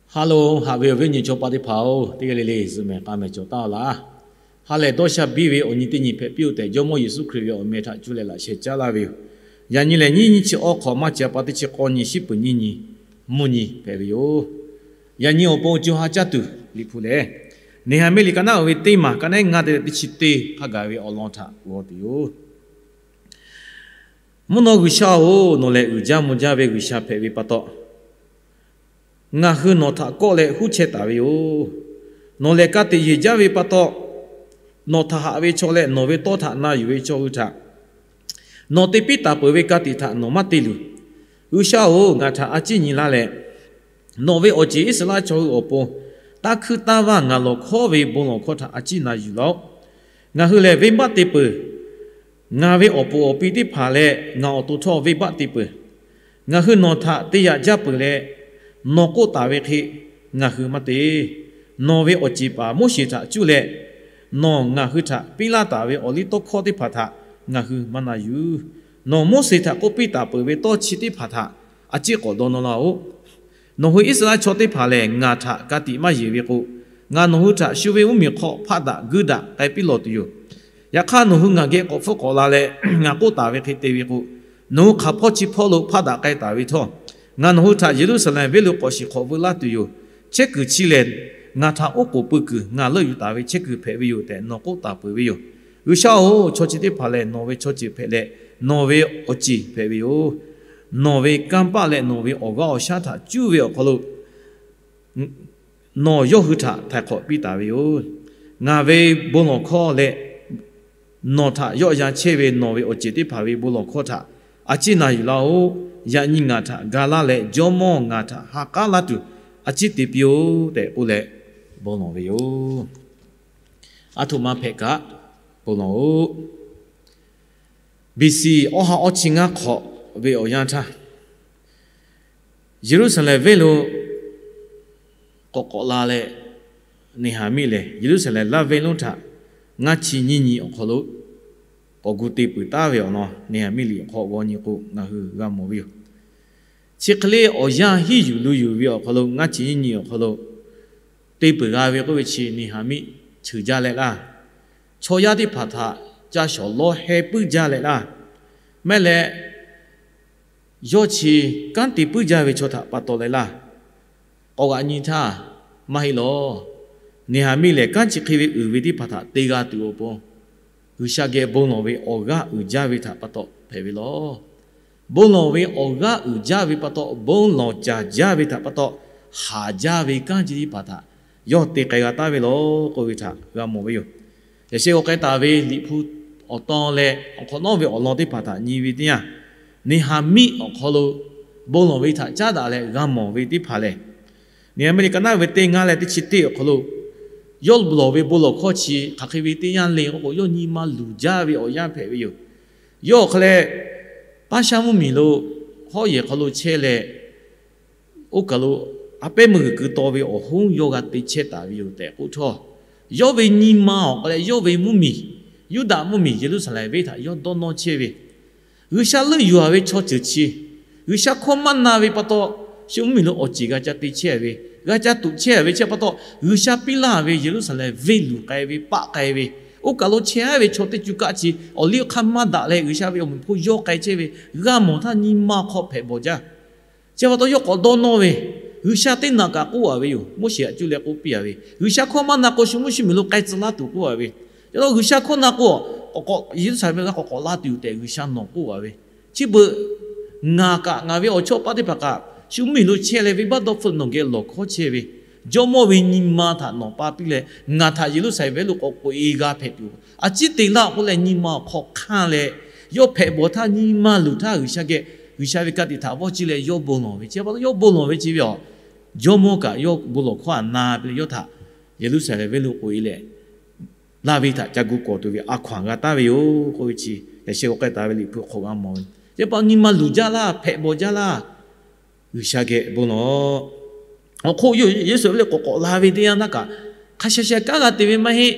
Ha loˬ, haꞈ ve awˬ viˉ awˬ nyi chaw paˆ teˇ hpaˍ-oˬ, teˇ g'aˇ le le zuhꞈ mehˍ k'a mehˍ cawˬ taˍ laˇ. Ha lehˬ dawˇ sha biˇ ve awˬ nyi teˇ nyi hpehꞈ piˇ-oˆ tehꞈ, Jawˇmawˇ Yeˍsuˆ Hkriꞈ ve awˬ meh htaꞈ cuˇ leh laꞈ sheh caˉ laˇ ve yoˬ. Yaꞈ nyi lehˬ, nyiˇ nyiˇ chi awˇ hk'awꞈ maˇ ca pa teˇ chi k'awˇ nyi, shiˉ peuˍ nyiˇ nyi, mvuhˇ nyi hpehꞈ ve yoˬ. Yaꞈ nyi awˬ pon co ha caˇ tuˬ Liꞈ hpu lehˬ, Neˍhaˍmiˆ liꞈ ka naˉ uiˍ ve teˇ maˬ, ka naˉ ngaˇ te leh teˇ chi teˇ hk'a gaˬ ve awˬ lawn htaꞈ g'aw tuˬ yoˬ. Mvuhˇ naw G'uiˬsha-oˬ, nawˬ lehˬ uiˍ jaˇ mvuh jaˇ ve G'uiˬsha hpehꞈ ve pa taw, ngaˬ hui nawˬ htaꞈ kawˆ leh huˉ chehˇ taˍ ve yoˬ. Nawˬ lehˬ ka tiꞈ yeˬ jaˇ ve pa taw, nawˬ htaꞈ haꞈ ve chaw leh nawˬ ve tawˇ htaꞈ na yuˬ ve chaw hui htaꞈ nawˬ te piˇ taˍ peuˬ ve ka tiꞈ htaꞈ nawˬ maˇ te luˬ. G'uiˬsha-oˬ, ngaˬ htaꞈ a ciˉ nyi laˇ leh, nawˬ ve awˬ ceˬ Iˉsaˍreˍlaˆ chaw hui awˬ pon taˇ hkuiˇ taˇ vaˇ ngaˬ lawˬ hkawˉ ve bon lawˬ hkawˇ htaꞈ a ciˉ na yuˬ laˇ-oˆ. Ngaˬ hui lehˬ venˇbaˆ te peuˬ. Ngaˬ ve awˬ puˍ awˬ pi teˇ hpaˍ leh ngaˬ awˬ to htawˇ venˇbaˆ te peuˬ. Ngaˬ hui nawˬ htaꞈ te yaꞈ jaˇ peuˬ leh, nawˬ k'oˆ taˍ ve hk'e ngaˬ hui maˇ te. Nawˬ ve awˬ ceˬ paˍ Moˉseˍ htaꞈ cuˇ leh, nawˬ ngaˬ hui htaꞈ piˇ laˇ taˍ ve awˬliˇtawˇhkawˇ teˇ hpaˍ htaꞈ ngaˬ hui maˇ na yuˬ. Nawˬ Moˉseˍ htaꞈ k'oˆ piˇ taˍ peuˬ ve tawˇ chi teˇ hpaˍ htaꞈ a ciˉ k'awꞈ dawˇ nawˇ laˇ-oˆ. Nawˬ hui Iˉsaˍreˍlaˆ chaw teˇ hpaˍ lehˬ, ngaˬ htaꞈ ka tiꞈ maˇ yeˬ ve k'o, ngaˬ nawˬ hui htaꞈ shu ve mvuhˇmiˬ hk'aw hpaˆ daꞈ guiˇ daꞈ k'ai piˇ lawˬ tuˬ yoˬ. Yaꞈ hk'aˇ, nawˬ hui ngaˬ geh k'awꞈ hpfuhˆ k'awꞈ la leh ngaˬ k'oˆ taˍ ve hk'e te ve k'o, nawˬ hui hk'aˬ hpawˇ chi hpawˇ lo hpaˆ daꞈ k'ai taˍ ve htawˇ, ngaˬ nawˬ hui htaꞈ Yeˍruˆsaˍlehnˍ venˇ lo k'awꞈ shiˍ hk'awꞈ veu laˇ tuˬ yoˬ. Chehˇ kuiˬ chi lehˬ, ngaˬ htaꞈ oˉ k'oˍ pui kuiˬ ngaˬ leuˆ yuˬ taˍ ve chehˇ kuiˬ hpehꞈ ve yoˬ tehꞈ nawˬ k'oˆ taˍ peuˬ ve yoˬ. G'uiˬsha-oˬ, chaw chi teˇ hpaˍ lehˬ nawˬ ve chaw ceuˬ hpehꞈ leh, nawˬ ve awˬ ceˬ hpehꞈ ve yoˬ. Nawˬ ve kanˇ paˆ leh nawˬ ve awˬ g'aˇ awˬ shaˉ htaꞈ cuˇ ve awˬ hk'aw lo nawˬ yawˇ hui htaꞈ htaiˍ hk'awꞈ piˇ taˍ ve yoˬ. Ngaˬ ve bon lawˬ hkawˇ leh nawˬ htaꞈ yawˆ yan chehˇ ve nawˬ ve awˬ ceˬ teˇ hpaˍ ve bon lawˬ hkawˇ htaꞈ a ciˉ na yuˬ laˇ-oˆ. Yaꞈ nyi ngaˬ htaꞈ ga laˇ leh, Jawˇmawˇ ngaˬ htaꞈ ha k'aˉ laˇ tuˬ a ciˉ te piˇ-oˆ tehꞈ k'oˆ leh bon lawˬ ve yoˬ. Aˬ htoꞈ ma hpehꞈ kaꞈ bon lawˬ-oˆ. B C awˇ ha awˇ chi ngaˇ hk'awꞈ ve awˬ yanˇ htaˇ, Yeˍruˆsaˍlehnˍ venˇ lo k'awꞈ k'awꞈ la leh, Neˍhaˍmiˆ lehˬ Yeˍruˆsaˍlehnˍ laˇ venˇ lonˉ htaꞈ ngaˇ chi nyiˇ nyi awˬ hk'aw lo k'awꞈ gu te peuˬ taˉ ve awˬ lawn Neˍhaˍmiˆ liꞈ awˬ hk'aw g'aw nyi k'o, ngaˬ hui g'a mawˬ ve yoˬ. Chi hk'e le awˬ yanˇ hiˉ yuˬ lu yuˬ ve awˬ hk'aw lo ngaˇ chi nyiˇ nyi awˬ hk'aw lo te peuˬ g'a ve k'oˆ ve chi, Neˍhaˍmiˆ cheuˬ jaˇ leh laˇ. Chaw yaˇ teˇ hpaˍ htaꞈ ca shawˍ lawˇ heh puiˉ jaˇ leh laˇ. Mehˆ leh, yawˇ chi kanˉ te puiˉ jaˇ ve chaw htaꞈ pa taw leh laˇ. K'awꞈ g'aꞈ nyi htaˇ, maˇ heˆ lawˬ. Neˍhaˍmiˆ lehˬ kanˉ chi hk'e ve uiˍ ve teˇ hpaˍ htaꞈ te g'a tuˬ awˬ pon, G'uiˬsha geh bon lawˬ ve awˬ g'aˇ uiˍ jaˇ ve htaꞈ pa taw hpehꞈ ve lawˬ. Bon lawˬ ve awˬ g'aˇ uiˍ jaˇ ve pa taw, bon lawˬ caˍ jaˇ ve htaꞈ pa taw, haˍ jaˇ ve kanˉ chi teˇ hpaˍ htaꞈ yawˇ te k'ai g'a taˍ ve lawˬ k'oˆ ve htaꞈ g'a mawˬ ve yoˬ. Yaꞈ sheh g'aw k'ai taˍ ve Liꞈ hpu awˬ tawn leh awˬ hk'awꞈ nawˉ ve awˬ lawn teˇ hpaˍ htaꞈ nyi ve teˇ yanˇ, Neˍhaˍmiˆ awˬ hk'aw lo bon lawˬ ve htaꞈ caˉ daꞈ leh g'a mawˬ ve teˇ hpaˍ lehˬ, Neˍhaˍmiˆ liꞈ ka naˉ ve teˇ ngaˇ leh teˇ chi teˇ awˬ hk'aw lo, yawˇ lawˬ ve bon lawˬ hkawˇ chi hk'aˬ hk'e ve teˇ yanˇ le k'oˆ k'o, yawˇ nyi ma luˬ jaˇ ve awˬ yanˇ hpehꞈ ve yoˬ. Yawˇ awˬ hk'aw leh Paˉshaˆ mvuhˇmiˬ lo hawˉ yehˬ hk'aw lo chehˇ leh, oˇ kaˬ lo a pehˉ meuˇ g'uiˬ keu taw ve awˬ hoˉ yawˇ g'a te chehˇ taˍ ve yoˬ tehꞈ k'oˆ htawˇ, yawˇ ve nyi ma awˬ hk'aw leh yawˇ ve mvuhˇmiˬ, Yuˇdaꞈ mvuhˇmiˬ Yeˍruˆsaˍlehnˍ venˇ htaꞈ yawˇ dawˇ nawˇ chehˇ ve, G'uiˬsha leuˆ yuˬ-a ve chaw ceuˬ chi, G'uiˬsha hkawˇ maˇ na ve pa taw, shu mvuhˇmiˬ lo awˬ ceˬ g'a ca te chehˇ ve, g'a ca tuꞈ chehˇ ve chi pa taw, G'uiˬsha piˇ laˇ ve Yeˍruˆsaˍlehnˍ venˇ luˬ k'ai ve, paˆ k'ai ve, oˇ kaˬ lo chehˇ-a ve chaw teˇ cuˇ kaˆ chi awˬ liˇ awˬ hk'aˇ maˇ daꞈ leh, G'uiˬsha ve awˬ meꞈ hpawˇ yawˇ k'ai chehˇ ve, g'a mawˬ htaˇ nyi ma hk'aw hpehꞈ bawˬ jaˇ. Chi pa taw yawˇ k'awꞈ dawˇ nawˇ ve, G'uiˬsha teˇ naꞈ kaꞈ k'oˆ-a ve yoˬ. Moˉseˍ htaꞈ cuˇ leh k'oˆ piˇ-a ve, G'uiˬsha hkawˇ maˇ na k'o, shu mvuhˇ shu miˬ lo k'ai tcuh laˇ tuˬ k'oˆ-a ve. Yaꞈ hk'aˇ G'uiˬsha hkawˇ na k'o, k'awꞈ k'awꞈ Yeˍruˆsaˍlehnˍ venˇ g'a k'awꞈ k'awꞈ la tuˬ yoˬ tehꞈ G'uiˬsha nawˬ k'oˆ-a ve. Chi beuꞈ ngaˬ kaꞈ, ngaˬ ve awˬ chawˇ paˆ teˇ hpaˍ kaꞈ, shu mvuhˇ miˬ lo chehˇ leh venˇbaˆ dawˇ hpfuhˆ nawˬ geh lawˬ hkawˇ chehˇ ve, Jawˇmawˇ ve nyi ma htaꞈ nawˬ pa piˇ leh, ngaˬ htaꞈ Yeˍruˆsaˍlehnˍ venˇ lo k'awꞈ k'oꞈ-e g'a hpehꞈ tuˬ, a ciˉ te laˇ k'oˆ leh nyi ma awˬ hk'aw hk'anˇ leh, yawˇ hpehꞈ bawˬ htaˇ nyi ma luˬ htaˇ G'uiˬsha geh, G'uiˬsha ve ka tiꞈ htaꞈ vawˇ ciˇ leh yawˇ bon lawˬ ve chi pa taw, yawˇ bon lawˬ ve chi ve a, Jawˇmawˇ kaꞈ yawˇ bon lawˬ hkawˇ htaꞈ na piˇ leh yawˇ htaꞈ Yeˍruˆsaˍlehnˍ venˇ lo k'oꞈ-e leh, laˇ ve htaꞈ ca gu kawˬ tuˬ ve a hkaw-anˬ g'a taˍ ve yoˬ k'oˆ ve chi, yaꞈ sheh g'aw k'ai taˍ ve Liꞈ hpu hk'awꞈ g'a mawˬ ve. Chi pa taw nyi ma luˬ jaˇ laˇ, hpehꞈ bawˬ jaˇ laˇ. G'uiˬsha geh bon lawˬ. Awˬ hk'oˆ yawˇ Yeˍruˆsaˍlehnˍ venˇ lo k'awꞈ k'awꞈ la ve teˇ yanˇ htaˇ kaꞈ, hk'a sha sha kanˉ g'a te ve maˇ heˆ.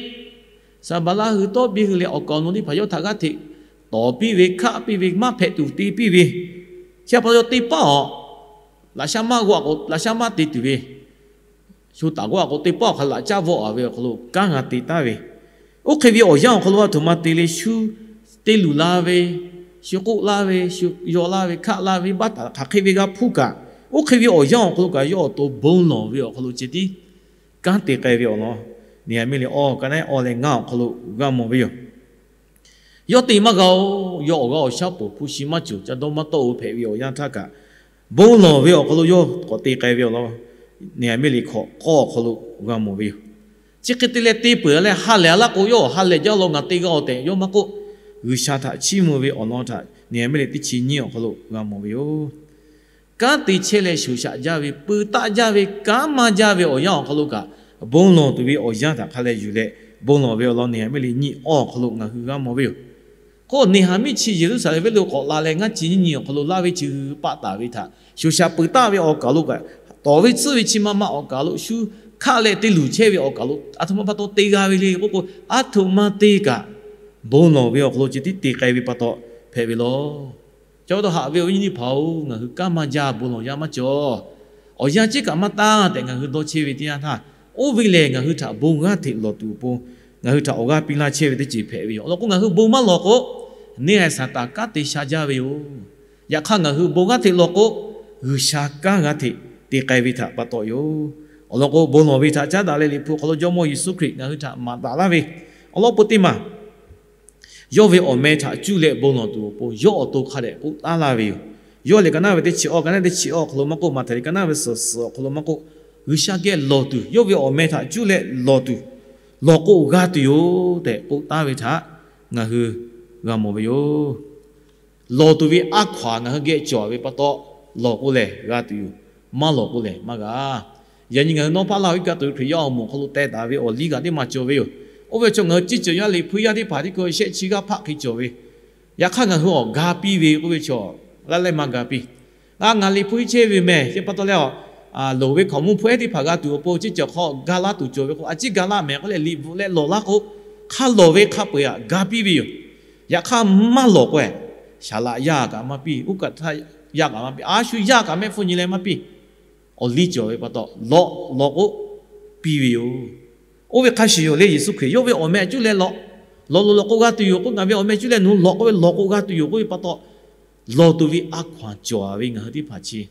Saˍbaˍlaˆ hui tawˇ biˇ hui leh awˬ kaˍ awˬ nu teˇ hpaˍ yawˇ htaꞈ g'aˇ hteꞈ tawˍ piˇ ve, hkaˆ piˇ ve, maˇ hpehꞈ tuˬ te piˇ ve, chi pa taw yawˇ te paˆ awˬ, laꞈ sha maˇ g'aw k'o, laꞈ sha maˇ te tuˬ ve, htu taˍ g'awˇ a k'o teˇ pawˆ awˬ hk'a laꞈ caˉ vawˆ a ve awˬ hk'aw lo kanˉ g'a te taˍ ve, oˇ hk'e ve awˬ yanˇ awˬ hk'aw lo a htoꞈ ma te le shu te luˬ la ve, shu k'oˆ laˇ ve, shu yaw laˇ ve, hkaˆ laˇ ve, baˆ taˍ hk'aˬ hk'e ve g'a hpuˇ kaꞈ, oˇ hk'e ve awˬ yanˇ awˬ hk'aw lo kaꞈ yawˇ awˬ to bon lawˬ ve awˬ hk'aw lo ceh tiˉ kanˉ te k'ai ve awˬ lawn, Neˍhehˍmiˆ liꞈ awˇ ka naˉ awˇ leh ngaˇ awˬ hk'aw lo g'a mawˬ ve yoˬ. Yawˇ te maˇ g'a-oˬ, yawˇ awˬ g'aˇ awˬ shaˉ poˬ hpu shi maˇ cawˬ, ca dawˇ maˇ tawˆ-oˬ hpehꞈ ve awˬ yanˇ htaˇ kaꞈ, bon lawˬ ve awˬ hk'aw lo yawˇ k'awꞈ te k'ai ve awˬ lawn, Neˍhehˍmiˆ liꞈ hkawꞈ k'awˇ awˬ hk'aw lo g'a mawˬ ve yoˬ. Chi hk'e te leh te peuˬ leh ha lehˬ a laˇ k'o, yawˇ ha lehˬ jaˇ law ngaˬ te g'a-oˬ tehꞈ yawˇ maˇ k'oˆ, G'uiˬsha htaꞈ chiˇ mvuh ve awˬ lawn htaꞈ Neˍhehˍmiˆ liꞈ teˇ chi nyiˇ awˬ hk'aw lo g'a mawˬ ve yoˬ. Kanˉ te chehˇ leh shoˍ shaꞈ jaˇ ve, peu taˆ jaˇ ve, kanˉ maˇ jaˇ ve awˬ yanˇ awˬ hk'aw lo kaꞈ, bon lawˬ tuˬ ve awˬ yanˇ htaꞈ hk'a leh yuˬ leh bon lawˬ ve awˬ lawn Neˍhehˍmiˆ liꞈ nyiˇ awˇ awˬ hk'aw lo ngaˬ hui g'a mawˬ ve yoˬ. K'o, Neˍhehˍmiˆ chi Yeˍruˆsaˍlehnˍ venˇ lo k'awꞈ la leh ngaˇ chi nyiˇ nyi awˬ hk'aw lo laˇ ve chi hui paˆ taˍ ve htaꞈ shoˍ shaꞈ peu taˆ ve awˬ kaˬ lo kaꞈ, tawˍ ve tsuhˇ ve chi ma ma awˬ kaˬ lo shu hkaˆ leh te luˬ chehˇ ve awˬ kaˬ lo a htoꞈ ma pa taw te g'a ve le k'oˆ k'o, a htoꞈ ma te kaꞈ bon lawˬ ve awˬ hk'aw lo ceh tiˉ te k'ai ve pa taw hpehꞈ ve law. Chi pa taw haꞈ ve awˬ viˉ nyi teˇ hpaˍ-oˬ, ngaˬ hui kanˉ maˇ jaˇ, bon lawˬ yaˇ maˇ cawˬ. Awˬ yanˇ ceˉ kaꞈ maˇ tanˇ tehꞈ ngaˬ hui dawˇ chehˇ ve teˇ yanˇ htaˇ, oˇ ve lehˬ ngaˬ hui htaꞈ bon g'aˇ hteꞈ lawˬ tuˬ awˬ pon ngaˬ hui htaꞈ awˬ g'aˇ piˇ laˇ chehˇ ve teˇ ceuˬ hpehꞈ ve yoˬ. Awˬ lawn k'o, ngaˬ hui bon maˇ lawˬ k'o, neˇ haiˬ Saˍtanˍ kanˉ te sha jaˇ ve yoˬ. Yaꞈ hk'aˇ, ngaˬ hui bon g'aˇ hteꞈ lawˬ k'o, G'uiˬsha kanˉ g'aˇ hteꞈ te k'ai ve htaꞈ pa taw yoˬ. Awˬ lawn k'o, bon lawˬ ve htaꞈ caˉ daꞈ leh Liꞈ hpu awˬ hk'aw lo Jawˇmawˇ Yeˍsuˆ Hkriꞈ ngaˬ hui htaꞈ maˍ daꞈ laˇ ve awˬ lawn pon teˇ maˬ, yawˇ ve awˬ meh htaꞈ cuˇ leh bon lawˬ tuˬ awˬ pon yawˇ awˬ to hk'a dehꞈ k'oˆ taˉ laˇ ve yoˬ. Yawˇ liꞈ ka naˉ ve teˇ chi awˇ, ka naˉ teˇ chi awˇ awˬ hk'aw lo maˇ k'oˆ, Maꞈhtehˍ liꞈ ka naˉ ve suhˍ suhˍ awˬ hk'aw lo maˇ k'oˆ, G'uiˬsha geh lawˬ tuˬ, yawˇ ve awˬ meh htaꞈ cuˇ leh lawˬ tuˬ, lawˬ k'o g'a tuˬ yoˬ tehꞈ k'oˆ taˉ ve htaꞈ ngaˬ hui g'a mawˬ ve yoˬ. Lawˬ tuˬ ve a hkaw-anˬ ngaˬ hui geh cawˬ ve pa taw, lawˬ k'o lehˬ g'a tuˬ yoˬ, maˇ lawˬ k'o lehˬ maˇ g'a. Yaꞈ nyi ngaˬ hui nawˇ paˆ laˇ ve Hkriꞈ yaˇ awˬ moˍ awˬ hk'aw lo teh taˍ ve awˬ liˇ kaꞈ teˇ maˬ cawˬ ve yoˬ. Oˇ ve chaw ngaˬ hui ciˇ ceuˬ yaˇ Liꞈ hpu yaˇ teˇ hpaˍ tiˉ k'o shehˆ chi g'aˇ hpaˆ hk'e cawˬ ve. Yaꞈ hk'aˇ, ngaˬ hui awˬ ga piˇ ve k'oˆ ve chaw, laˇ leh maˇ ga piˇ. Ngaˬ ngaˬ Liꞈ hpu hiˆ chehˇ ve mehˬ, chi pa taw leh, loˍ ve hkaoˍmonˇ hpu ehˉ teˇ hpaˍ g'a tuˬ awˬ pon ciˇ ceuˬ hk'aw ga laˇ tuˬ cawˬ ve k'o, a ciˉ ga laˇ mehˍ k'oˆ leh Liꞈ bvuhꞈ leh lawˬ laˇ k'o, hk'a lawˬ ve hk'a peu-eˬ htaꞈ ga piˇ ve yoˬ. Yaꞈ hk'aˇ, maˇ lawˬ k'o, saˍ laꞈ yaˇ kaꞈ maˇ piˇ, uˉ kaꞈ htaˇ yaˇ kaꞈ maˇ piˇ, a shu yaˇ kaꞈ mehˆ hpfuhˇ nyi leh maˇ piˇ. Awˬ liˇ cawˬ ve pa taw, lawꞈ lawꞈ k'o piˇ ve yoˬ. Oˇ ve hk'a shuˍ yoˬ le, Yeˍsuˆ Hkriꞈ yawˇ ve awˬ meh cuˇ leh lawꞈ, lawꞈ loˬ lawꞈ k'o g'a tuˬ yoˬ k'oˆ, ngaˬ ve awˬ meh cuˇ leh nawˬ lawꞈ k'oˆ ve lawˬ k'o g'a tuˬ yoˬ k'oˆ ve pa taw, lawˬ tuˬ ve a hkaw-anˬ cawˬ ve ngaˬ hui teˇ hpaˍ chi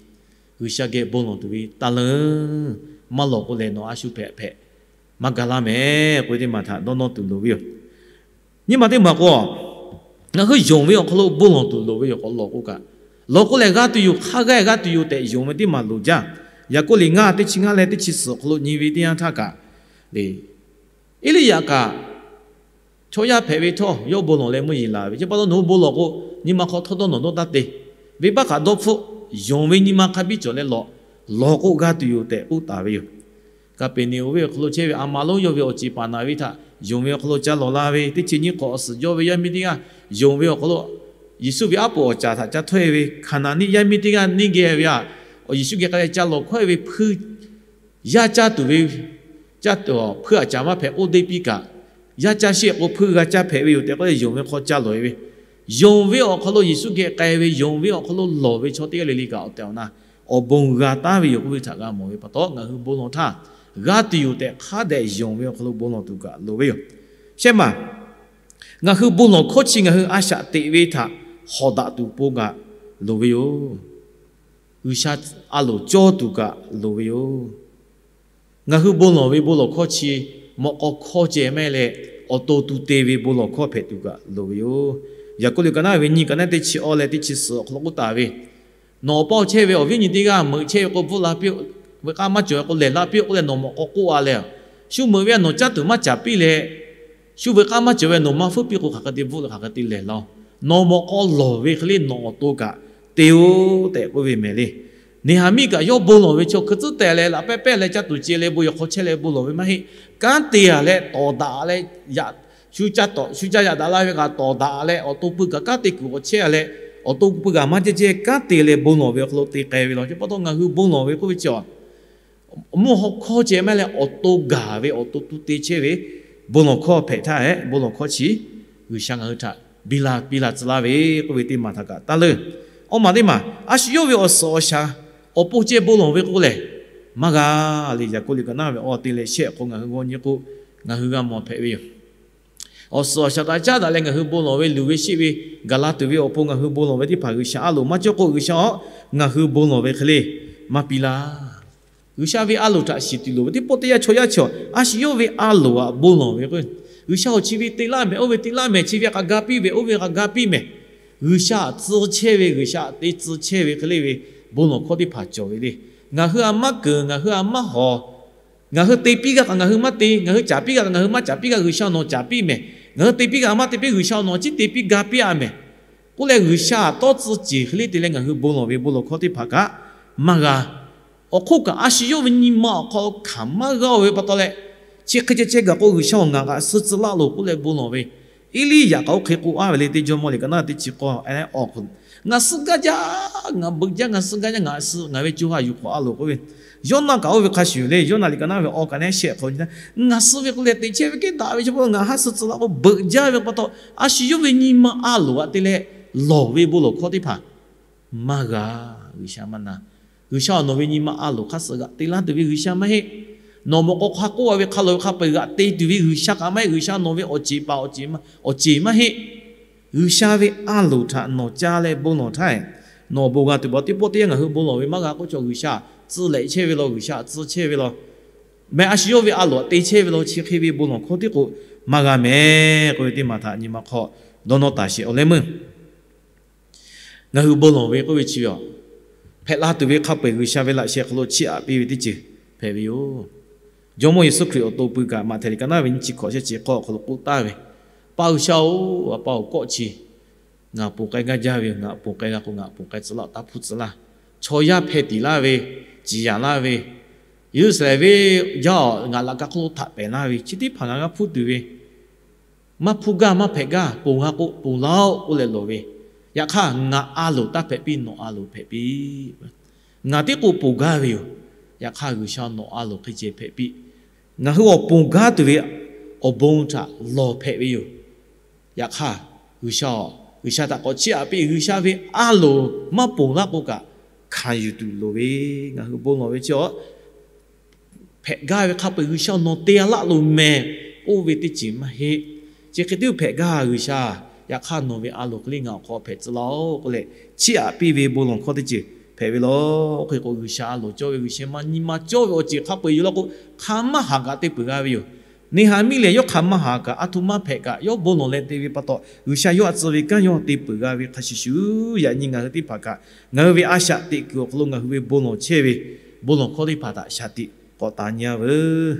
G'uiˬsha geh bon lawˬ tuˬ ve taˇ leuˉ. Maˇ lawˬ k'o lehˬ, nawˬ a shu hpehꞈ hpehꞈ maˇ ga laˇ mehˍ k'oˆ ve teˇ maˬ htaꞈ dawˇ nawˇ tuˬ loˍ ve yoˬ. Nyi ma teˇ maˬ k'o, ngaˬ hui yonˍ ve awˬ hk'aw lo bon lawˬ tuˬ loˍ ve yoˬ k'o, lawˬ k'o kaꞈ, lawˬ k'o lehˬ g'a tuˬ yoˬ, hk'a g'aˇ g'a tuˬ yoˬ tehꞈ yonˍ ve teˇ maˬ loˍ jaˇ. Yaˍkoˆ liꞈ ngaˇ teˇ chi ngaˇ leh teˇ chi suhˍ awˬ hk'aw lo nyi ve teˇ yanˇ htaˇ kaꞈ le, Eˇliˇyaꞈ kaꞈ chaw yaˇ hpehꞈ ve htawˇ yawˇ bon lawˬ leh mvuhˇ yeˬ laˬ ve, chi pa taw nawˬ hui bon lawˬ k'o, nyi ma hk'aw htawˇ dawˇ nawˬ dawˇ taˇ te. Venˇbaˆ hk'aꞈ dawˇ hpfuhˆ, yonˍ ve nyi ma hk'a biˇ cawˬ leh lawˬ, lawˬ k'o g'a tuˬ yoˬ tehꞈ k'oˆ taˍ ve yoˬ. Kaˍpeˍneˍonˍ ve awˬ hk'aw lo chehˇ ve a ma lonˉ yawˇ ve awˬ ceˬ paˍ naˍ ve htaꞈ yonˍ ve awˬ hk'aw lo ca lawˬ la ve, teˇ chi nyiˇ hk'awꞈ awˬ suhˍ jawˇ ve yaˇ miˇ teˇ g'aˇ yonˍ ve awˬ hk'aw lo Yeˍsuˆ ve aˉ poꞈ awˬ caˍ htaꞈ ca htawˇ-e ve Hkaˍnanˍ niˆ yaˇ miˇ teˇ g'aˇ neˇ geh ve a, Yeˍsuˆ geh k'ai leh ca lawˬ hkawehˇ ve hpuiˇ yaˇ caˇ tuˬ ve, caˇ tuˬ hpuiˇ aꞈ caˍ maˇ hpehꞈ k'oˆ deˇ piˇ kaꞈ, yaˇ caˇ sheˆ k'o hpuiˇ g'a caˇ hpehꞈ ve yoˬ tehꞈ k'oˆ leh yonˍ ve hk'aw ca lawˬ-e ve, yonˍ ve awˬ hk'aw lo Yeˍsuˆ geh k'ai ve, yonˍ ve awˬ hk'aw lo lawˬ ve chaw teˇ g'aˇ le le kaꞈ awˬ tehˬ awˬ na awˬ bon g'a taˉ ve yoˬ k'oˆ ve htaꞈ g'a mawˬ ve pa taw, ngaˬ hui bon lawˬ htaˇ g'a tuˬ yoˬ tehꞈ hk'a dehꞈ yonˍ ve awˬ hk'aw lo bon lawˬ tuˬ kaꞈ loˍ ve yoˬ. Shehˆ maˬ, ngaˬ hui bon lawˬ hkawˇ chi ngaˬ hui a shaꞈ teꞈ ve htaꞈ hawˍ daꞈ tuˬ pon kaꞈ loˍ ve yoˬ. G'uiˬsha a loˍ cawˇ tuˬ kaꞈ loˍ ve yoˬ. Ngaˬ hui bon lawˬ ve bon lawˬ hkawˇ chi mawꞈ k'aw hkawˇ ceh mehˆ leh, awˬ to tu te ve bon lawˬ hkawˇ hpehꞈ tuˬ kaꞈ loˍ ve yoˬ. Yaˍkoˆ liꞈ ka naˉ ve nyiˇ, ka naˉ teˇ chi awˇ leh teˇ chi suhˍ awˬ hk'aw lo k'oˆ taˍ ve, Nawˬ awˬ paw chehˇ ve awˬ viˉ nyi teˇ g'aˇ meuꞈ chehˇ ve k'o bvuhˆ la piˇ-oˆ, ve k'aˇ maˇ cawˬ ve k'o lehˬ la piˇ-oˆ k'oˆ leh nawˬ mawꞈ k'aw k'oˆ-a leh, shu meuꞈ ve a nawˬ caˇ tuˬ maˇ caˍ piˇ leh, shu ve k'aˇ maˇ cawˬ ve nawˬ maˇ feuˉ piˇ k'o hk'aˬ hk'e te bvuhˆ leh hk'aˬ hk'e te lehˬ laˇ-oˬ. Nawˬ mawꞈ k'aw lawˬ ve hk'e le nawˬ awˬ to kaꞈ te-oˆ tehꞈ k'oˆ ve mehˍ le. Neˍhehˍmiˆ kaꞈ yawˇ bon lawˬ ve chaw hkui tcuhˉ tehˬ leh laꞈ pehˇ pehˇ leh caˇ tuˬ ce leh bon yehˬ hk'aw chehˇ leh bon lawˬ ve maˇ heˆ. Kanˉ te-a leh tawˍ daꞈ leh, shu caˇ tawˍ shu caˇ yaꞈ daꞈ la ve kaꞈ tawˍ daꞈ leh awˬ to pui kaꞈ kanˉ te kuiˬ k'awꞈ chehˇ-a leh, awˬ to pui kaꞈ maˇ cehˇ cehˇ kanˉ te leh bon lawˬ ve awˬ hk'aw lo te k'ai ve law. Chi pa taw ngaˬ hui bon lawˬ ve k'oˆ ve chi a, mvuhˇ haw hkawˇ ceh mehˆ leh awˬ to gaˬ ve awˬ to tu te chehˇ ve bon lawˬ hkawˇ hpehꞈ htaˇ hehꞈ, bon lawˬ hkawˇ chi G'uiˬsha ngaˬ hui htaꞈ biˇ la piˇ la tcuh laˇ ve k'oˆ ve teˇ maˬ htaꞈ kaꞈ taˇ leuˇ. Awˬ maˬ teˇ maˬ, a shu yawˇ ve awˬ suhˍ awˬ shaˍ awˬ pon ceh bon lawˬ ve k'o lehˬ, maˇ g'a le. Yaˍkoˆ liꞈ kaꞈ naˉ ve awˬ te leh shehˆ hk'aw ngaˬ hui g'aw nyi k'o, ngaˬ hui g'a mawˬ hpehꞈ ve yoˬ. Awˬ suhˍ awˬ shaˍ htaꞈ caˉ daꞈ leh ngaˬ hui bon lawˬ ve luˬ ve sheˆ ve gaˬ la tuˬ ve awˬ pon ngaˬ hui bon lawˬ ve teˇ hpaˍ G'uiˬsha a loˍ maˇ cawˇ k'o, G'uiˬsha a, ngaˬ hui bon lawˬ ve hk'e le maˇ piˇ laˇ. G'uiˬsha ve a loˍ htaꞈ shiˍ tuˬ loˍ ve teˇ pawˆ teˇ yanˇ chaw yaˇ chi a, a shu yawˇ ve a loˍ htaꞈ bon lawˬ ve k'o, G'uiˬsha awˬ chi ve te laˇ mehˍ, oˇ ve te laˇ mehˍ, chi ve hk'a ga piˇ ve, oˇ ve hk'a ga piˇ mehˍ. G'uiˬsha htaꞈ tcuh chehˇ ve, G'uiˬsha htaꞈ te tcuh chehˇ ve hk'e le ve bon lawˬ hkawˇ teˇ hpaˍ cawˬ ve le. Ngaˬ hui a maˇ keunˍ, ngaˬ hui a maˇ hawˍ, ngaˬ hui te piˇ g'a kaꞈ ngaˬ hui maˇ te, ngaˬ hui caˍ piˇ g'a kaꞈ ngaˬ hui maˇ caˍ piˇ g'a, G'uiˬsha nawˬ caˍ piˇ mehˍ. Ngaˬ hui te piˇ g'a maˇ te piˇ, G'uiˬsha nawˬ chi te piˇ ga piˇ a mehˍ. K'oˆ leh G'uiˬsha tawˇ tcuh ceˬ hk'e le te leh ngaˬ hui bon lawˬ ve bon lawˬ hkawˇ teˇ hpaˍ kaꞈ maˇ g'a. Awˬ hk'oˆ kaꞈ a shu yawˇ ve nyi ma awˬ hk'aw lo hkanˍ maˇ g'a-o ve pa taw leh, chi hk'e ceh ceh gaˬ k'o G'uiˬsha-oˬ, ngaˬ kaꞈ suh tcuh laˇ loˬ k'oˆ leh bon lawˬ ve. Eˇliˇyaꞈ kaꞈ oˇ hk'e k'oˆ a ve le, teˇ Jawˇmawˇ liꞈ kaꞈ naˉ teˇ chi k'awˇ, awˬ hk'aw lo, ngaˬ suh gaˇ jaˇ, ngaˬ beuꞈ jaˇ, ngaˬ suh gaˇ jaˇ, ngaˬ suh ngaˬ ve co ha yuˬ hk'awꞈ a loˬ k'oˆ ve. Yawˇnaˆ kaꞈ oˇ ve hk'a shuˍ le, Yawˇnaˆ liꞈ kaꞈ naˉ ve awˬ kaꞈ neˉ shehˆ hk'aw lo, ngaˬ suh ve k'oˆ leh teꞈ chehˇ ve kehˉ daꞈ ve chaw pa ngaˬ ha suh tcuh laˇ k'o beuꞈ jaˇ ve pa taw, a shu yawˇ ve nyi ma a loˍ htaꞈ te leh lawˬ ve bon lawˬ hkawˇ teˇ hpaˍ maˇ g'a. G'uiˬsha maˇ na. G'uiˬsha nawˬ ve nyi ma a loˍ hk'a suh g'aꞈ te laˇ tuˬ ve G'uiˬsha maˇ heˆ. Nawˬ mawꞈ k'aw hk'a k'oˆ a ve hk'a loꞈ ve hk'a peu-eˬ g'aꞈ te tuˬ ve G'uiˬsha kaꞈ maˇ heˆ. G'uiˬsha nawˬ ve awˬ ceˬ paˍ awˬ ceˬ maˇ heˆ. G'uiˬsha ve a loˍ htaꞈ nawˬ caˇ leh bon lawˬ htaˇ, nawˬ bon g'a tuˬ pa teˇ pawˆ teˇ yanˇ ngaˬ hui bon lawˬ ve maˇ g'a k'oˆ chaw, G'uiˬsha tcuh lehꞈ chehˇ ve law, G'uiˬsha tcuh chehˇ ve law, meh a shu yawˇ ve a loˍ htaꞈ te chehˇ ve law, chi hk'e ve bon lawˬ hkawˇ tiˉ k'o maˇ g'a mehˍ k'oˆ ve teˇ maˬ htaꞈ nyi ma hk'aw dawˇ nawˇ taˍ sheˍ. Awˬ leh meuˇ ngaˬ hui bon lawˬ ve k'oˆ ve chi a, hpehꞈ la tuˬ ve hk'a peu-eˬ G'uiˬsha ve laꞈ sheh hk'aw lo chiˇ aꞈ piˇ ve teˇ ceuˬ hpehꞈ ve yoˬ. Jawˇmawˇ Yeˍsuˆ Hkriꞈ awˬ to pui kaꞈ Maꞈhtehˍ liꞈ kaꞈ naˉ ve nyiˇ chi hkawꞈ shehˆ chi k'awˇ awˬ hk'aw lo k'oˆ taˍ ve, Paˇ G'uiˬsha-oˬ, a pa awˬ kawˆ chi ngaˬ ponˬ k'ai gaˇ jaˇ ve yoˬ. Ngaˬ ponˬ k'ai g'a k'o ngaˬ ponˬ k'ai tcuh laˇ, taˇ hpuˇ tcuh laˇ. Chaw yaˇ hpeh tiˍ laˇ ve, ciˍ yanˍ laˇ ve, Yeˍruˆsaˍlehnˍ venˇ jaˇ-oˬ, ngaˬ laꞈ ka hk'oˆ lo htaꞈ pehˍ laˇ ve, chi teˇ hpaˍ ngaˬ g'a hpuˇ tuˬ ve, maˇ hpuˇ gaˇ maˇ hpehꞈ gaˇ, ponˬ g'a k'o ponˬ laˇ-oˆ k'oˆ leh lawˬ ve. Yaꞈ hk'aˇ ngaˬ a loˍ taˇ hpehꞈ piˇ, nawˬ a loˍ hpehꞈ piˇ. Ngaˬ tiˉ k'o ponˬ gaˇ ve yoˬ. Yaꞈ hk'aˇ G'uiˬsha nawˬ a loˍ hk'e ceh hpehꞈ piˇ. Ngaˬ hui awˬ ponˬ gaˇ tuˬ ve awˬ bon htaꞈ lawˬ hpehꞈ ve yoˬ. Yaꞈ hk'aˇ G'uiˬsha, G'uiˬsha htaꞈ k'awꞈ chiˇ aꞈ piˇ. G'uiˬsha ve a loˍ maˇ ponˬ laˇ k'o kaꞈ hkanˍ yuˬ tuˬ loˍ ve. Ngaˬ hui bon lawˬ ve chi a hpehꞈ gaˇ ve hk'a peu-eˬ G'uiˬsha nawˬ te a laˆ loˍ mehˍ k'oˆ ve teˇ ceuˬ maˇ heˆ. Chi hk'e te hpehꞈ gaˇ G'uiˬsha, yaꞈ hk'aˇ nawˬ ve a loˍ hk'e le ngaˬ awˬ hk'aw hpehꞈ tcuh laˇ-oˆ k'oˆ leh chiˇ aꞈ piˇ ve bon lawˬ hkawˇ teˇ ceuˬ hpehꞈ ve law. Oˇ hk'e k'o G'uiˬsha a loˍ cawˇ ve G'uiˬsha maˇ nyi ma cawˇ ve awˬ ceuˬ hk'a peu-eˬ yuˬ law k'o, hk'a maˇ haˍ kaꞈ te peuˬ g'a ve yoˬ. Neˍhaˍmiˆ lehˬ yawˇ hk'a maˇ haˍ kaꞈ, a htoꞈ ma hpehꞈ kaꞈ yawˇ bon lawˬ leh te ve pa taw, G'uiˬsha yawˇ htaꞈ tcuh ve kanˉ yawˇ te peuˬ g'a ve hk'a shuˍ shuˍ, yaꞈ nyi ngaˬ hui teˇ hpaˍ kaꞈ ngaˬ hui ve a shaꞈ teꞈ kuiˬ awˬ hk'aw lo ngaˬ hui ve bon lawˬ chehˇ ve bon lawˬ hkawˇ teˇ hpaˍ htaꞈ shaˍ tiꞈ k'awꞈ taˍ nyi-a veuˬ.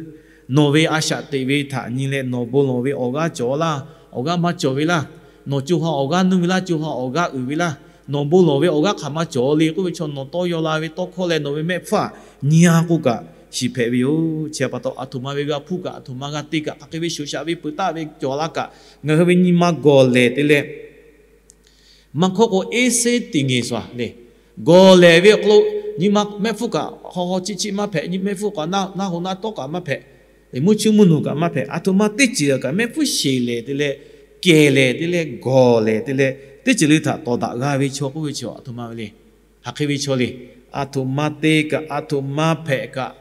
Nawˬ ve a shaꞈ teꞈ ve htaꞈ nyi leh nawˬ bon lawˬ ve awˬ g'aˇ cawˬ laˇ, awˬ g'aˇ maˇ cawˬ ve laˇ, nawˬ co ha awˬ g'aˇ nuˇ ve laˇ, co ha awˬ g'aˇ uiˍ ve laˇ, nawˬ bon lawˬ ve awˬ g'aˇ hk'aˬ maˇ cawˬ le k'oˆ ve chaw nawˬ tawˇ yaw la ve tawˇ hkawˇ leh nawˬ ve mehˆ hpfuhˇ htaꞈ nyi-a k'oˆ kaꞈ shiˍ hpehꞈ ve yoˬ. Chi pa taw a htoꞈ ma ve g'a hpuˇ kaꞈ, a htoꞈ ma g'a te kaꞈ, hk'aˬ hk'e ve shoˍ shaꞈ ve peuˬ taˆ ve cawˬ laˇ kaꞈ, ngaˬ hui ve nyi ma gawˬ lehˬ te leh maˇ hkawˇ k'o, eˇ seˉ tiˍ ngeˬ shuˍ le. Gawˬ lehˬ ve awˬ hk'aw lo nyi ma mehˆ hpfuhˇ kaꞈ haw haw chiˆ chiˆ maˇ hpehꞈ, nyi mehˆ hpfuhˇ kaꞈ naˆ hoꞈ naˆ tawˉ kaꞈ maˇ hpehꞈ, mvuhˇ chuˇ mvuhˇ nuˬ kaꞈ maˇ hpehꞈ, a htoꞈ ma teˇ ceuˬ kaꞈ mehˆ hpfuhˇ sheˍ lehˬ te leh, kehˬ lehˬ te leh, gawˬ lehˬ te leh, teˇ ceuˬ le htaꞈ tawˍ daꞈ g'a ve chaw k'oˆ ve chaw a htoꞈ ma ve le. Hk'aˬ hk'e ve chaw le. A htoꞈ ma te kaꞈ, a htoꞈ ma hpehꞈ kaꞈ,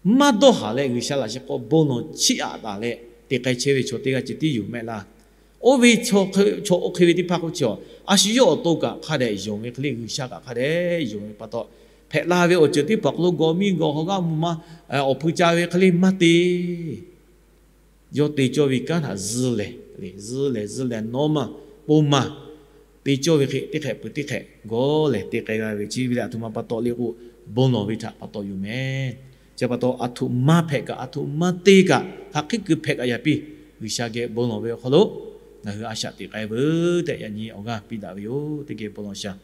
maˇ dawˇ haˍ leh G'uiˬsha laꞈ sheh k'awꞈ bon lawˬ chiˇ aꞈ taˍ leh te k'ai chehˇ ve chaw teˇ g'aˇ ceh tiˉ yoˬ mehˆ laˇ. Oˇ ve chaw, chaw oˇ hk'e ve teˇ hpaˍ k'o chi a, a shu yawˇ awˬ to kaꞈ hk'a dehꞈ yonˍ ve hk'e le, G'uiˬsha kaꞈ hk'a dehꞈ yonˍ ve pa taw, hpehꞈ la ve awˬ ceuˬ teˇ hpaˍ hk'aw lo gawˬ miˇ gawˬ hawˬ g'aˇ mvuhˇ ma awˬ hpui ca ve hk'e le maˇ te. Yawˇ te cawˇ ve kanˉ htaꞈ zuhˇ lehˬ, zuhˇ lehˬ zuhˇ lehˬ nawˉ maˇ, pon maˇ, te cawˇ ve hk'e teˇ hk'ehꞈ peuˬ teˇ hk'ehꞈ gawˇ lehˬ te k'ai g'a ve chi ve lehˬ, a htoꞈ ma pa taw le k'o, bon lawˬ ve htaꞈ pa taw yoˬ mehˍ. Chi pa taw a htoꞈ ma hpehꞈ kaꞈ, a htoꞈ ma te kaꞈ, hk'aˬ hk'e kuiˬ hpehꞈ kaꞈ yaꞈ piˇ, G'uiˬsha geh bon lawˬ ve awˬ hk'aw lo ngaˬ hui a shaꞈ teꞈ k'ai veuˬ tehꞈ yaꞈ nyi awˬ g'aˇ piˇ daꞈ ve yoˬ. Teˇ geh bon lawˬ shaˍ.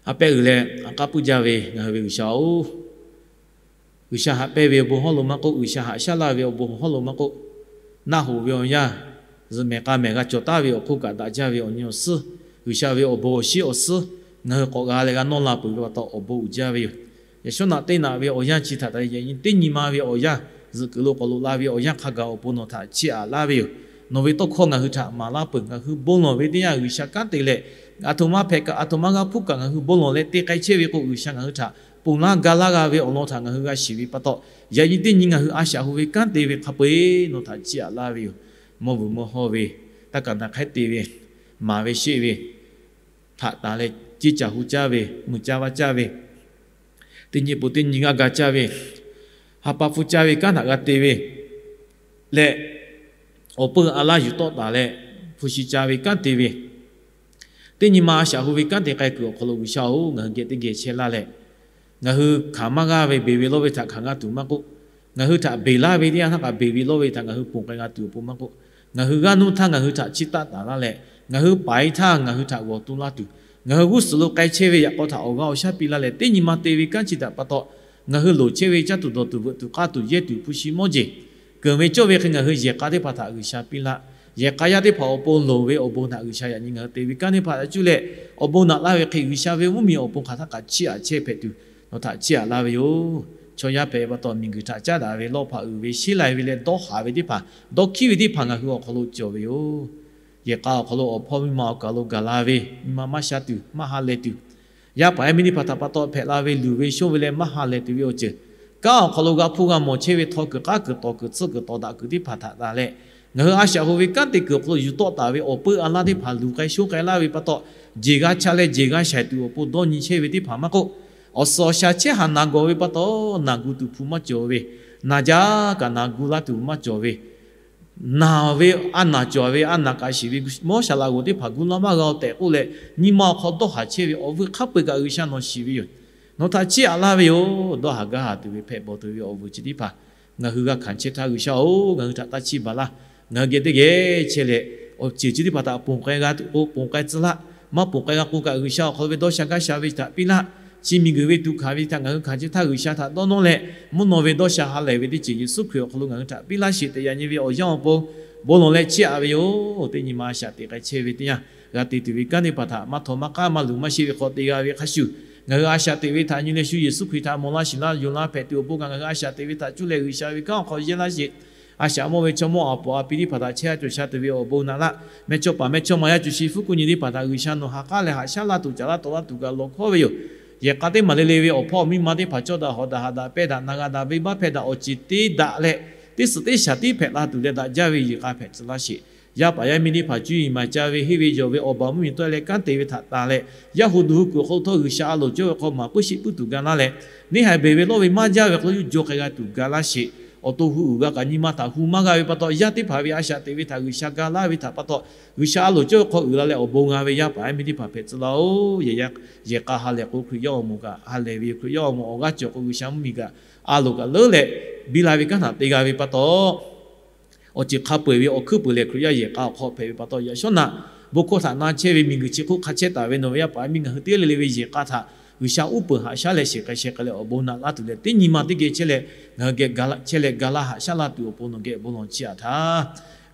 A pehˉ uiˍ leh a k'aˉ puiˉ jaˇ ve ngaˬ hui ve G'uiˬsha-oˬ, G'uiˬsha haꞈ pehnˇ ve awˬ bon hawˉ lo maˇ k'oˆ, G'uiˬsha haꞈ shaˉ laˇ ve awˬ bon hawˉ lo maˇ k'oˆ, naˆ hoꞈ ve awˬ yanˇ, zuhꞈ mehˍ k'a mehˍ g'a cawˬ taˍ ve awˬ hk'oˆ kaꞈ daꞈ jaˇ ve awˬ nyi awˬ suhˉ, G'uiˬsha ve awˬ bon awˬ shinˉ awˬ suhˉ ngaˬ hui k'awꞈ g'a leh g'a nawˇ la peuˬ ve pa taw awˬ bon uiˍ jaˇ ve yoˬ. Yaꞈ shawˉ naꞈ teˇ naꞈ ve awˬ yanˇ chi htaꞈ taˍ leh yaꞈ nyi teˇ nyi ma ve awˬ yanˇ, zuhꞈ kuiˬ lo k'awꞈ loꞈ la ve awˬ yanˇ hk'a gaˬ awˬ pon nawˬ htaꞈ chiˇ aꞈ laˇ ve yoˬ. Nawˬ ve tawˇ hkawˇ ngaˬ hui htaꞈ maˍ laˇ peuˬ. Ngaˬ hui bon lawˬ ve teˇ yanˇ G'uiˬsha kanˉ te leh, a htoꞈ ma hpehꞈ kaꞈ, a htoꞈ ma g'a hpuˇ kaꞈ ngaˬ hui bon lawˬ leh te k'ai chehˇ ve k'o, G'uiˬsha ngaˬ hui htaꞈ ponˬ laˇ ga laˇ g'a ve awˬ lawn htaꞈ ngaˬ hui g'a shiˍ ve pa taw, yaꞈ nyi teˇ nyi ngaˬ hui a shaꞈ hu ve kanˉ te ve hk'a peu-eˬ nawˬ htaꞈ chiˇ aꞈ laˇ ve yoˬ. Mawˇ vuiˬ mawˇ hawˇ ve, taˇ kaˍ naˍ hk'aˉ te ve, maˍ ve sheˆ ve, htaꞈ taˍ leh ceˇ caˬ hu caˇ ve, mui caˇ vaˇ caˇ ve, teˇ nyi pon teˇ nyi g'aˇ ga caˇ ve, ha pa hpu caˇ ve kanˉ htaꞈ g'a te ve leh, awˬ peuˇ a laˇ yuˬ tawˆ taˍ leh, hpu shi ca ve kanˉ te ve, teˇ nyi ma a shaꞈ hu ve kanˉ te k'ai kuiˬ awˬ hk'aw lo G'uiˬsha-oˬ, ngaˬ hui geh teˇ geh chehˇ laˇ leh, ngaˬ hui hkanˍ maˇ g'aˇ ve beˬ ve lawˇ ve htaꞈ hkanˍ g'a tuˬ maˇ k'oˆ, ngaˬ hui htaꞈ beˬ laˇ ve teˇ yanˇ htaˇ kaꞈ beˬ ve lawˇ ve htaꞈ ngaˬ hui ponˬ k'ai g'a tuˬ awˬ pon maˇ k'oˆ, ngaˬ hui g'aˇ nuˇ htaˇ ngaˬ hui htaꞈ chiˇ taˆ taˍ laˇ leh, ngaˬ hui paiˍ htaˇ ngaˬ hui htaꞈ g'awˬ tu laˇ tuˬ, ngaˬ hui g'uˇ suhˍ lo k'ai chehˇ ve yaꞈ k'aw htaꞈ awˬ g'aˇ awˬ shaˉ piˇ laˇ leh, teˇ nyi ma te ve kanˉ chi htaꞈ pa taw, ngaˬ hui loˍ chehˇ ve caˇ tuˬ dawˬ tuˬ veuꞈ tuˬ k'aˇ tuˬ yehˇ tuˬ hpu shi mawˇ jeˬ, keunˍ ve cawˇ ve hk'e ngaˬ hui yehˬ k'a teˇ hpaˍ htaꞈ G'uiˬsha piˇ laˇ. Yehˬ k'a yaˇ teˇ hpaˍ awˬ pon loˍ ve awˬ bon htaꞈ G'uiˬsha yaꞈ nyi ngaˬ hui te ve kanˉ teˇ hpaˍ htaꞈ cuˇ leh, awˬ bon naꞈ laˇ ve hk'e G'uiˬsha ve mvuhˇmiˬ awˬ pon hk'aˬ htaˇ kaꞈ chiˇ aꞈ chehˇ hpehꞈ tuˬ, nawˬ htaꞈ chiˇ aꞈ laˇ ve yoˬ. Chaw yaˇ hpehꞈ pa taw, miˬguiˬ htaꞈ caˉ daꞈ ve, lawˇ hpaꞈ uiˍ ve, sheˉ lai ve leh dawˇ haˍ ve teˇ hpaˍ, dawˇ hkiˉ ve teˇ hpaˍ ngaˬ hui awˬ hk'aw lo cawˬ ve yoˬ. Yehˬ k'a awˬ hk'aw lo awˬ hpawˇ miˇ ma awˬ kaˬ lo gaˬ la ve, nyi ma maˇ sha tuˬ, maˇ ha lehˬ tuˬ, yaˇ paˍ yaˇ miˇ teˇ hpaˍ htaꞈ pa taw hpehꞈ la ve luˬ ve shonˇ ve leh maˇ ha lehˬ tuˬ ve awˬ ceuˬ, kanˉ awˬ hk'aw lo g'a hpuˇ g'a mawˬ chehˇ ve htawˇ kuiˬ k'aˉ kuiˬ tawˍ kuiˬ tsuhˆ kuiˬ tawˍ daꞈ kuiˬ teˇ hpaˍ htaꞈ taˍ leh, ngaˬ hui a shaꞈ hu ve kanˉ te kuiˬ awˬ hk'aw lo yuˬ tawˆ taˍ ve awˬ peuˇ a laˇ teˇ hpaˍ luˬ k'ai shonˇ k'ai laˇ ve pa taw, jeˬ g'a chaˇ leh jeˬ g'a shaiˍ tuˬ awˬ pon dawˇ nyi chehˇ ve teˇ hpaˍ maˇ k'oˆ, awˬ suhˍ awˬ shaˍ chehˇ haˍ naˬ gawˬ ve pa taw, naˬ gu tuˬ hpu maˇ cawˬ ve, naˬ jaˇ kaꞈ naˬ gu laˇ tuˬ maˇ cawˬ ve, naˬ ve a naˬ cawˬ ve a naˬ kaꞈ shiˍ ve mawˇ shaˍ laꞈ g'awˬ teˇ hpaˍ gu laˇ maˇ g'a-o tehꞈ k'oˆ leh, nyi ma awˬ hk'aw dawˇ haˍ chehˇ ve awˬ vuiˬ hk'a peu-eˬ kaꞈ G'uiˬsha nawˬ shiˍ ve yoˬ. Nawˬ htaꞈ chiˇ aꞈ laˇ ve yoˬ. Dawˇ haˍ gaˇ haˍ tuˬ ve hpehꞈ bawˬ tuˬ ve awˬ vuiˬ chi teˇ hpaˍ ngaˬ hui g'a hkanˍ chehˇ htaˇ, G'uiˬsha-oˬ, ngaˬ hui htaꞈ taˇ chiˇ baˬ laˇ. Ngaˬ hui geh teˇ geh chehˇ leh, awˬ ceuˬ chi teˇ hpaˍ htaꞈ ponˬ k'ai g'a tuˬ k'o ponˬ k'ai tcuh laˇ. Maˇ ponˬ k'ai g'a k'o kaꞈ, G'uiˬsha awˬ hk'aw lo ve dawˇ sha gaˇ sha ve htaꞈ piˇ laˇ. Chi miˬguiˬ ve tuꞈ hkanˍ ve htaꞈ ngaˬ hui hkanˍ chehˇ htaˇ, G'uiˬsha htaꞈ dawˇ nawˇ leh, mvuhˇ naw ve dawˇ sha ha lehˬ ve teˇ ceuˬ Yeˍsuˆ Hkriꞈ awˬ hk'aw lo ngaˬ hui htaꞈ piˇ laˇ sheˍ tehꞈ yaꞈ nyi ve awˬ yanˇ awˬ pon bon lawˬ leh chiˇ aꞈ ve yoˬ. Teˇ nyi ma a shaꞈ teꞈ k'ai chehˇ ve teˇ yanˇ, g'a te tuˬ ve kanˉ teˇ hpaˍ htaꞈ maˇ htaw maˇ k'aˉ maˇ luˬ maˇ sheˆ ve hk'aw te g'a ve hk'a shuˍ, ngaˬ hui a shaꞈ teꞈ ve htaꞈ nyi leh shu Yeˍsuˆ Hkriꞈ htaꞈ mawˬ laˇ shiˍ laˇ yonˍ laˇ hpehꞈ tuˬ awˬ pon kaꞈ, ngaˬ hui a shaꞈ teꞈ ve htaꞈ cuˇ leh G'uiˬsha ve kanˉ awˬ hk'aw yehˇ laˇ sheˍ. A shaꞈ mawˇ ve chaw mawˇ a poˍ a pi teˇ hpaˍ htaꞈ chehˇ a cawˬ sha tuˬ ve awˬ bon naꞈ laˇ. Mehˇchawˇpaˍ mehˇchawˇma yaˇ co shi hpu kuˇ nyi teˇ hpaˍ htaꞈ G'uiˬsha nawˬ ha k'aˉ leh haꞈ shaˉ laˇ tuˬ caˍ laˇ tawˍ laˇ tuˬ kaꞈ lawˬ hkawˉ ve yoˬ. Yehˬ k'a teˇ maˬ le le ve awˬ hpawˇ miˇ ma teˇ hpaˍ cawˇ daꞈ hawꞈ daꞈ haꞈ daꞈ pehˇ daꞈ na g'a daꞈ venˇbaˆ hpehˇ daꞈ awˬ ceˬ te daꞈ leh, teˇ suhˍ teˇ shaˍ tiˉ hpehꞈ la tuˬ leh daꞈ jaˇ ve yehˬ k'a hpehꞈ tcuh laˇ sheˍ. Yaˇ paˍ yaˇ miˇ teˇ hpaˍ cuˇ yiˍ maˍ ca ve henˇ ve jawˬ ve awˬ baˬ mvuhˇmiˬ tawˆ leh kanˉ te ve htaꞈ taˍ leh, yaˇ hu duˬ hu kuiˬ awˬ hk'aw lo htawˇ G'uiˬsha a loˍ cawˇ ve hk'aw maˍ puiˉ shiˍ puiˉ tuˬ ga laˇ leh, neˇ haiˬ beˬ ve lawˇ ve maˇ jaˇ ve hk'aw lo yuˇ jaw k'ai g'a tuˬ ga laˇ sheˍ. Awˬ to hu uiˍ g'a kaꞈ nyi ma htaꞈ hu maˇ g'a ve pa taw, yaˇ teˇ hpaˍ ve a shaꞈ teꞈ ve htaꞈ G'uiˬsha ga laˇ ve htaꞈ pa taw, G'uiˬsha a loˍ cawˇ ve hk'aw uiˍ la leh awˬ bon g'a ve yaˇ paˍ yaˇ miˇ teˇ hpaˍ hpehꞈ tcuh laˇ-oˬ. Yehˬ k'a ha lehˬ k'o Hkriꞈ yaˇ awˬ moˍ kaꞈ ha lehˬ ve yoˬ. Hkriꞈ yaˇ awˬ moˍ awˬ g'aˇ cawˬ k'o G'uiˬsha mvuhˇmiˬ kaꞈ a loˍ kaꞈ leuˉ leh biˇ la ve kanˉ htaꞈ te g'a ve pa taw, awˬ ceuˬ hk'a peu-eˬ ve awˬ hkuiˉ peuˬ lehˬ Hkriꞈ yaˇ yehˬ k'a awˬ hk'aw hpehꞈ ve pa taw, yaꞈ shawˉ naꞈ bon hkawˇ htaꞈ na chehˇ ve miˬguiˬ chi hk'oˆ hk'a chehˇ taˍ ve nawˬ ve yaˇ paˍ yaˇ miˇ ngaˬ hui teˇ g'aˇ le le ve yehˬ k'a htaꞈ G'uiˬsha uˉ peunˍ haꞈ shaˉ leh shiˍ k'ai sheh k'ai leh awˬ bon naꞈ laˇ tuˬ leh teˇ nyi ma teˇ geh chehˇ leh ngaˬ hui geh chehˇ leh ga laˇ haꞈ shaˉ laˇ tuˬ awˬ pon nawˬ geh bon lawˬ chiˇ aꞈ htaˇ,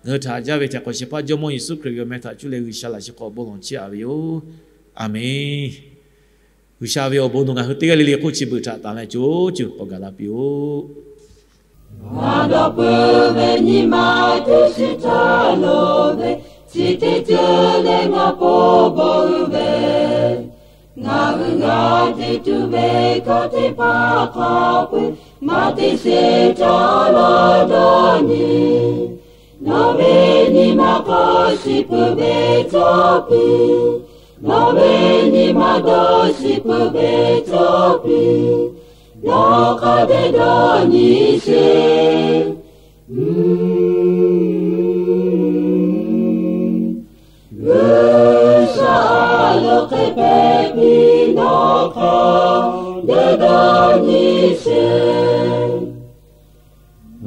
ngaˬ hui htaꞈ haꞈ jaˇ ve Htaiˍ hk'awꞈ shehˍ hpaˇ Jawˇmawˇ Yeˍsuˆ Hkriꞈ ve awˬ meh htaꞈ cuˇ leh G'uiˬsha laꞈ sheh hk'aw bon lawˬ chiˇ aꞈ ve yoˬ. Aˬmenˍ. G'uiˬsha ve awˬ bon nawˬ ngaˬ hui teˇ g'aˇ le le hk'oˆ chi beuꞈ htaꞈ tanˬ leh co cuˬ k'awꞈ gaˬ la piˇ-oˆ. Ngaˬ dawˇ peuˬ ve nyi ma teˇ shiˍ htaˇ lo ve, chi teˇ ceuˬ leh ngaˬ k'oˆ bawˬ uiˍ ve, ngaˬ hui g'a te tuˬ ve kanˉ teˇ hpaˍ hk'a peu-eˬ maˇ te sheˍ htaˇ lawˇ dawˇ nyi. Nawˬ ve nyi ma k'awꞈ shiˍ peuˬ ve cawˇ piˇ, nawˬ ve nyi ma dawˇ shiˍ peuˬ ve cawˇ piˇ, nawˬ hk'a dehꞈ dawˇ nyi sheˍ. G'uiˬsha a loˍ hk'e hpehꞈ piˇ, nawˬ hk'a dehꞈ dawˇ nyi sheˍ.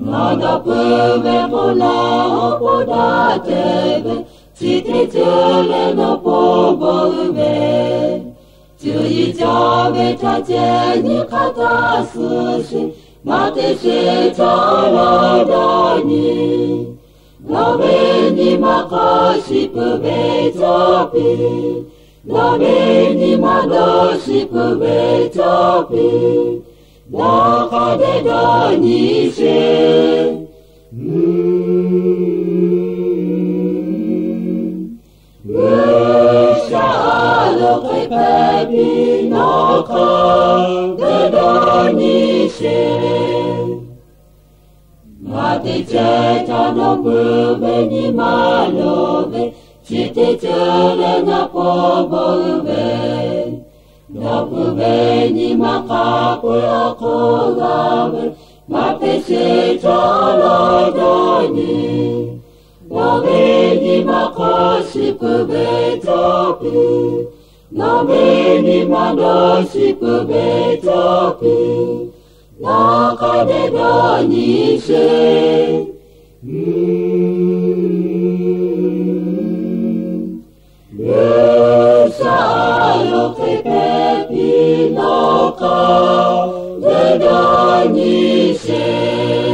Ngaˬ dawˇ peuˬ ve k'o, nawˬ awˬ pon daꞈ te ve, chi teˇ ceuˬ leh nawˬ k'oˆ bawˬ uiˍ ve, cuˇ yiˍ cawˬ ve htaꞈ ceh nyi hk'a htaˇ suh sheˍ, maˇ te sheˍ htaˇ lawˇ dawˇ nyi. Nawˬ ve nyi ma k'awꞈ shiˍ peuˬ ve cawˇ piˇ, nawˬ ve nyi ma dawˇ shiˍ peuˬ ve cawˇ piˇ, nawˬ hk'a dehꞈ dawˇ nyi sheˍ. G'uiˬsha a loˍ hk'e hpehꞈ piˇ, nawˬ hk'a dehꞈ dawˇ nyi sheˍ. Maˇ te chehˇ caˇ nawˬ puiˉ ve nyi ma loˍ ve, chi teˇ ceuˬ leh ngaˬ hpawˇ bawˆ uiˍ ve, nawˬ puiˉ ve nyi ma hk'a peu-eˬ awˬ hk'oˆ g'a ve, maˇ te sheˍ caˇ leh dawˇ nyi. Nawˬ ve nyi ma hk'a shiˍ peuˬ ve cawˇ piˇ, nawˬ ve nyi ma dawˇ shiˍ peuˬ ve cawˇ piˇ, nawˬ hk'a dehꞈ dawˇ nyi sheˍ. G'uiˬsha yoˬ hk'e hpehꞈ piˇ, nawˬ hk'a dehꞈ dawˇ nyi sheˍ.